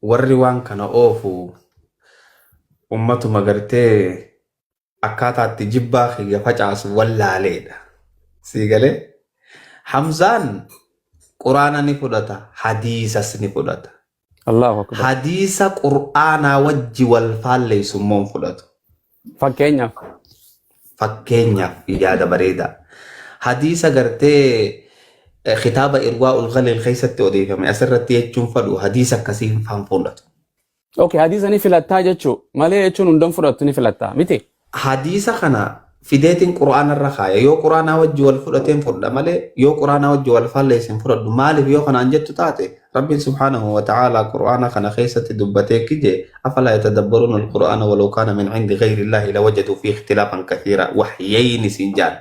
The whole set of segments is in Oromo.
Warri waan kana oofu ummatuma gartee akkaataa itti jibbaa kiyya facaasu wallaaleedha. Sii galee? Hamzaan Quraana ni fudhata, hadiisas ni fudhata. Allahu akbar. Hadiisa Qur'aanaa wajji wal faalleessu immoo hin fudhatu. Fakkeenyaaf. Fakkeenyaaf yaada bareedaa. Hadiisa gartee kitaaba Irwaa'ul Ghaliil keessatti odeeffame asirratti jechuun fadhu hadiisa akkasii hin faan fudhatu. Okay, hadiisa ni filattaa jechuu malee jechuun hundan fudhattu ni filattaa miti. Hadiisa kana fideetiin Qur'aana irra kaaya. Yoo Qur'aanaa wajji wal fudhateen fudha malee yoo Qur'aanaa wajji wal faalleesse hin fudhadhu. Maaliif yoo kanaan jettu taate Rabbiin subhaanahu wa ta'aalaa Qur'aana kana keessatti dubbatee kije afalaa yatadabbaruuna al-Qur'aana walaw kaana min indi ghayri Illaahi lawajaduu fiihi ikhtilaafan kathiira wahyayni siin jaan.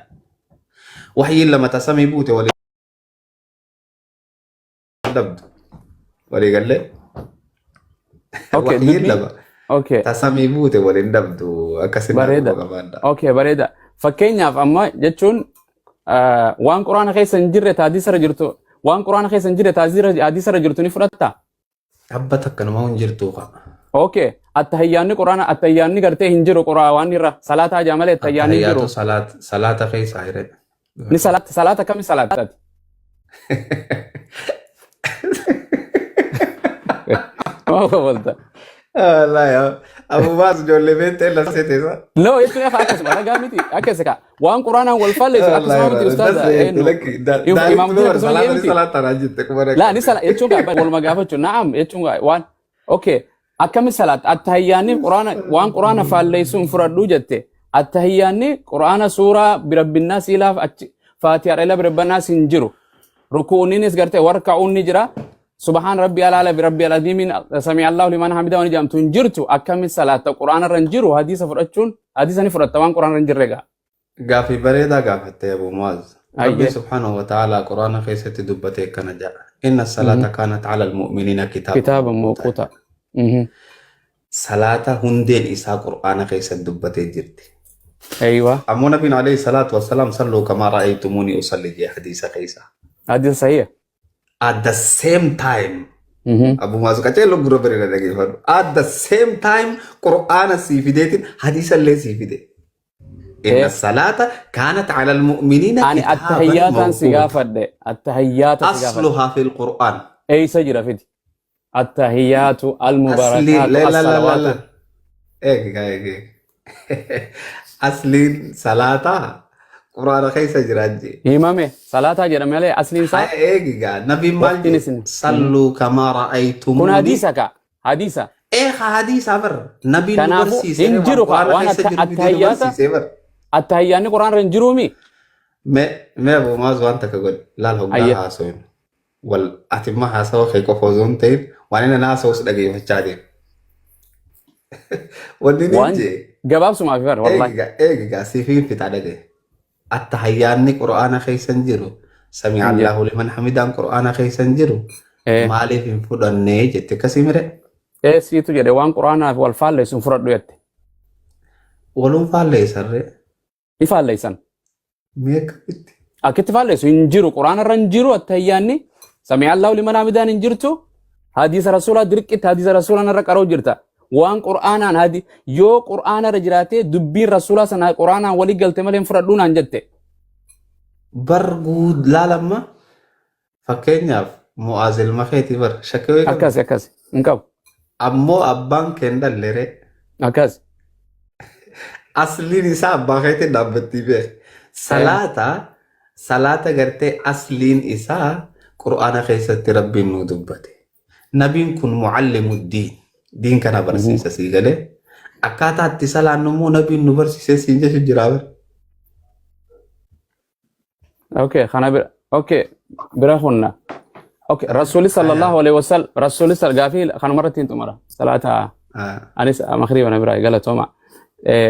Wahyiin lama ta samii buute wal dhabdu. Walii gallee? Okay, Wahyiin dubbii. lama Okay, ta samii buute wal hin dhabdu. Akkasin bareeda. qabaadha. Okay, bareeda. Fakkeenyaaf amma jechuun waan Quraana keessa hin jirre ta hadiisa irra jirtu waan Quraana keessa hin jirre ta hadiisa irra jirtu ni fudhattaa? Abba takka nama hin jirtu kaa. Okay, attahiyyaanni Quraana attahiyyaanni gartee hin jiru Quraan waan irra salaataa jaa malee attahiyyaanni hin jiru. Attahiyyaatu salaata keessaa hire. Ni salaata salaata kami salaatati? Maa kofalta? Wallaahi Abu Baas ijoollee beektee lasee teessa. No jechuun akka akkasuma ragaa miti akkasa kaa waan Quraanaan wal faalleessu akkasuma miti ustaaza eenyu Imaam akkasuma jee miti. Laa ni sala jechuun kaa waluma gaafachuu na'am jechuun kaa waan okay akkami salaat attahiyyaanni Quraana waan Quraana faalleessu hin fudhadhuu jette attahiyyaanni Quraana suuraa birabbinaa siilaaf achi faatihaa ila birabbinaas hin jiru rukuuniinis gartee warka'uun ni jira subhaan rabbi alaala bi rabbi aladiimiin sami allahu liman hamida waan jedhamtu hin jirtu akkami salaatta Quraana irra hin jiru hadiisa fudhachuun hadiisa ni fudhatta waan Quraana irra hin jirre gaa. Gaafii bareedaa gaafatte Abu Muaz. Rabbiin Ayyee. subhaanahu wa ta'ala Quraana keessatti dubbatee akkana jedha. Inna salaata kaanat ala al-mu'miniina kitaaban Kitaaba mawquutaa. mawquuta. Salaata hundeen isaa Qur'aana keessatti dubbatee jirti. Aywa. Ammoo Nabiin alayhi salaatu wassalaam salluu kamaa ra'aytumuuni usalli jee hadiisa keessa. Hadiisa sahiha. At the same time Abu Muaz qaceello gurra bareeda dhageeffadhu. At the same time Qur'aana sii fideetiin hadiisa illee sii fide. Inna salaata kaanat ala al-mu'miniina Ani kitaaban attahiyyaataan si mawquuta. gaafadhe. Attahiyyaata si gaafadhe. Asluhaa fil Qur'aan. Eeysa jira fidi. Attahiyyaatu Asli almubarakaatu la la la la assalawaatu. la. Eegi gaa eegi. eegi. Asliin salaataa Qur'aana keessa jiraan jee. Himame salaataa jedha malee asliin isaa Haya eegi gaa nabiin maal waqtiin jee? isin. Salluu kamaa Kun ra'aytumuuni. hadiisa ka. Hadiisa. Ee haa hadiisaa bar. Nabiin nu Kanaafuu barsiisee hin waan jiru ka Qur'aana waan keessa jiru fidee nu attahiyyaata barsiisee bar. attahiyyaanni Qur'aana irra hin jiruumi. Mee mee Abu Muaz waan takka godhi. Laal hoggaa Ayya. haasoynu. Wal ati immoo haasawa kee qofa osoo hin ta'in waan inni haasawus dhageeffachaa deema. Wanni inni Waan jee gabaabsumaaf bar wallahi. eegigaa eegigaa siif hin fixa dhagaye. Atta hayyaanni Qur'aana keessa hin jiru. Sami'a Hin jiru. Allahu liman hamidaan Qur'aana keessa hin jiru. Ee. Maaliif hin fudhannee jette akkasii mire? Ee siitu jedhe waan Qur'aanaaf wal faalleessu hin fudhadhu jette. Waluun faalleessarree. Ni faalleessan. Mee akkamitti? Akkitti faalleessu hin jiru. Qur'aana irra hin jiru attahiyyaanni. Sami'a Allahu liman hamidaan hin jirtu. Hadiisa rasuulaa dirqitti hadiisa rasuulaa irra qaroo jirta. Waan Qur'aanaan hadi yoo Qur'aana irra jiraatee dubbiin rasuulaa sana Qur'aanaan walii galte malee hin fudhadhuu naan jette. Bar guud laalamma fakkeenyaaf Mu'aaz ilma keetii bar shakkii wayii qabda. Akkas akkas hin qabu. Ammoo abbaan kee hin dhalleree. Akkas. Asliin isaa abbaa keetiin dhaabbattii beek. Salaata salaata gartee asliin isaa Qur'aana keessatti Rabbiin nuu dubbate. Nabiin kun mucallimu diin. Diin kana barsiisa sii galee. Akkaataa itti salaannu immoo nabiin nu barsiisee siin jechu jira bar. Okay, kana bira. Okay, bira hunna. Okay, Rasuuli sallallahu alaihi wasallam Rasuuli sal gaafii kanuma irratti hin xumura. Salaata anis makriba na biraa galatooma.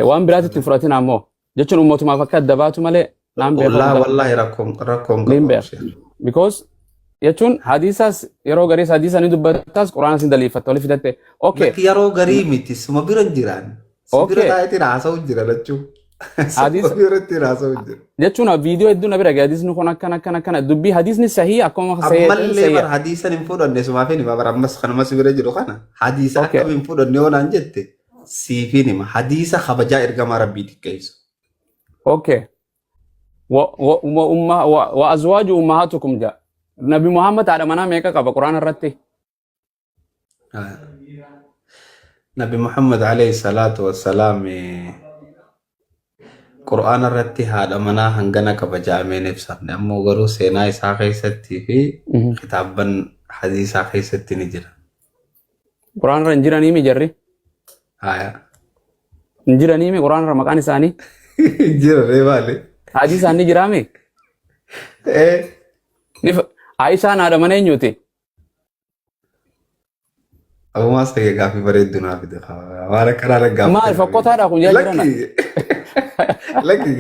Waan biraatti itti fudhatin ammoo jechuun ummatumaaf akka adda baatu malee naan beeku. Wallaahi wallaahi rakkoon rakkoon Niin qabu. beeka. Because jechuun hadiisas yeroo gariis hadiisa ni dubbattaas quraana sin daliifatta oli fidatte. Okay. Lakki yeroo garii miti suma bira hin jiraan. Si bira Okay. taa'eetiin haasa'u jira lachuu. Hadiisa Sababa irratti haasa'u jiru. Jechuun viidiyoo hedduu na bira gahe hadiisni kun akkana akkana akkana dubbii hadiisni sahii akkuma sahii ta'e Ammallee sahii. Bar hadiisan hin fudhanne sumaafin hima bar ammas kanuma si bira jiru kana hadiisa akkam hin fudhanne yoo naan jette siifin hima hadiisa kabajaa ergamaa rabbii xiqqeessu. Okay. Wa wa wa umma wa wa azwaaju ummahatukum ja. Nabi Muhammad haadha manaa meeqa qaba Qur'aana irratti? Nabi Muhammad alayhi salaatu wassalaam Qur'aana irratti haadha manaa hangana qaba jedhamee hin ibsamne. Ammoo garuu seenaa isaa keessattii fi kitaabban hadiisaa keessatti ni jira. Qur'aana irra hin jiranii mi jarri? Haya. Hin jiranii mi Qur'aana irra maqaan isaanii? Jira ree maali? Hadiisaan ni jiraa mi? Eh. Aishaan haadha mana eenyuti? Abumaa sagee gaaffii bareeddu naa fide. Waan akkanaa na Maal gaafate. fokkotaadha kun yaa jirana? Lakki lakki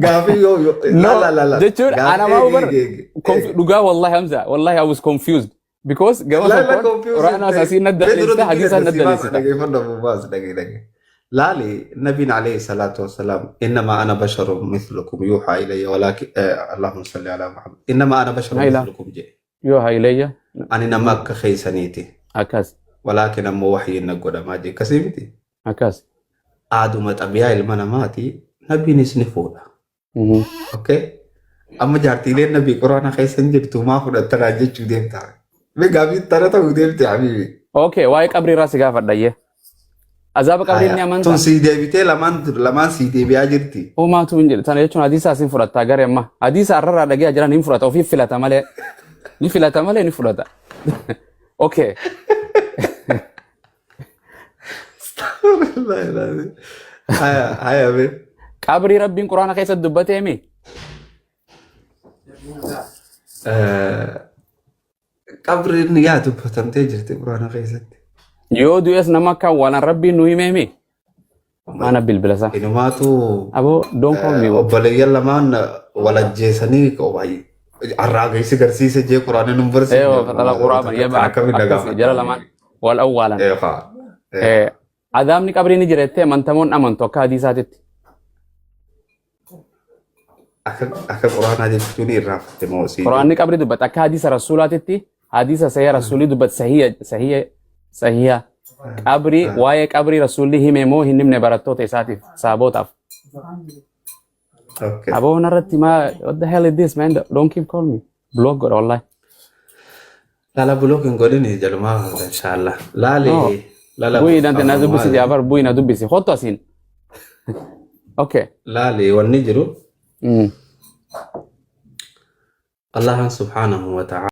gaaffii yoo No, la la la jechuun ana gaaffii maa eegi bar eegi eegi. Dhugaa wallahi Hamza, wallahi I was confused because gama La la tokkoon confuse Qur'aana hin ta'in. asii na Mee dura daleessita dubbii hadiisa na dhaggeessi baas daleessita. dhaggeeffadhu abu baas dhagee dhagee. Laali nabiin alayhi salaatu wassalaam إنما أنا بشر مثلكم يوحى إلي ولكن اللهم صل على محمد إنما أنا بشر Haa ilaa مثلكم jee. يوحى إلي. Ani nama akka keeysaniiti. Akkas. Walaakin ammoo waxyiin na godhamaa jee. Akkasii miti. Akkas. Aaduma xabiyaa ilma namaati nabiinis ni fuudha. Okay? Amma jaartiileen nabii quraana keessa hin jirtu maa fudhattanaa jechuu deemta. Mee gaaffii tana ta'uu deemte habiibi. Okay, waa'ee qabrii irraa si gaafadha iyyee. Azaaba qabrii ni Haya. amantaa? Tun sii deebitee lamaan lamaan sii deebi'aa jirti. Homaatu hin jedhu. Tana jechuun hadiisa asiin fudhatta garee amma. Hadiisa arrarraa dhagee jiran hin fudhata. Ofii filata malee. Ni filata malee ni fudhata. Okay. Astaghfirullah. Haya haya mee. Qabrii Rabbiin Quraana keessatti dubbatee mi? Qabriin yaa dubbatamtee jirti quraana keessatti. Yoo du'es nama akka awwaalan Rabbiin nu himee mi? Maana bilbila isaa. Inumaatu Aboo don't call me. Obboleeyyan lamaan wal ajjeesanii arraageessi garsiise jee quraana nu barsiifne. Eewa fatala quraaban Kan yaba akkamiin akkas dhaga'ama. Jara lamaan wal awwaalan. Eefa. Adaabni qabrii ni jira jettee amantamoon amantu akka hadiisaatitti? Akka quraanaa jechuun irraanfatte moo sii Quraanni qabrii dubbata akka hadiisa rasuulaatitti hadiisa sahiha rasuulii dubbata sahiha sahiha sahiha qabrii waa'ee qabrii rasuulli hime moo hin himne barattoota isaatiif sahabootaaf? Okay. Aboo narratti maa what the hell is this, man? Don't keep calling me. Block godha wallahi. Lala block hin godhini jalumaa inshallah. Laali No. lala Bu'ii dante na dubbisi jaabar bu'ii na dubbisi kottu asiin. Okay. Laali wanni jiru Allahan subhaanahu wa ta'ala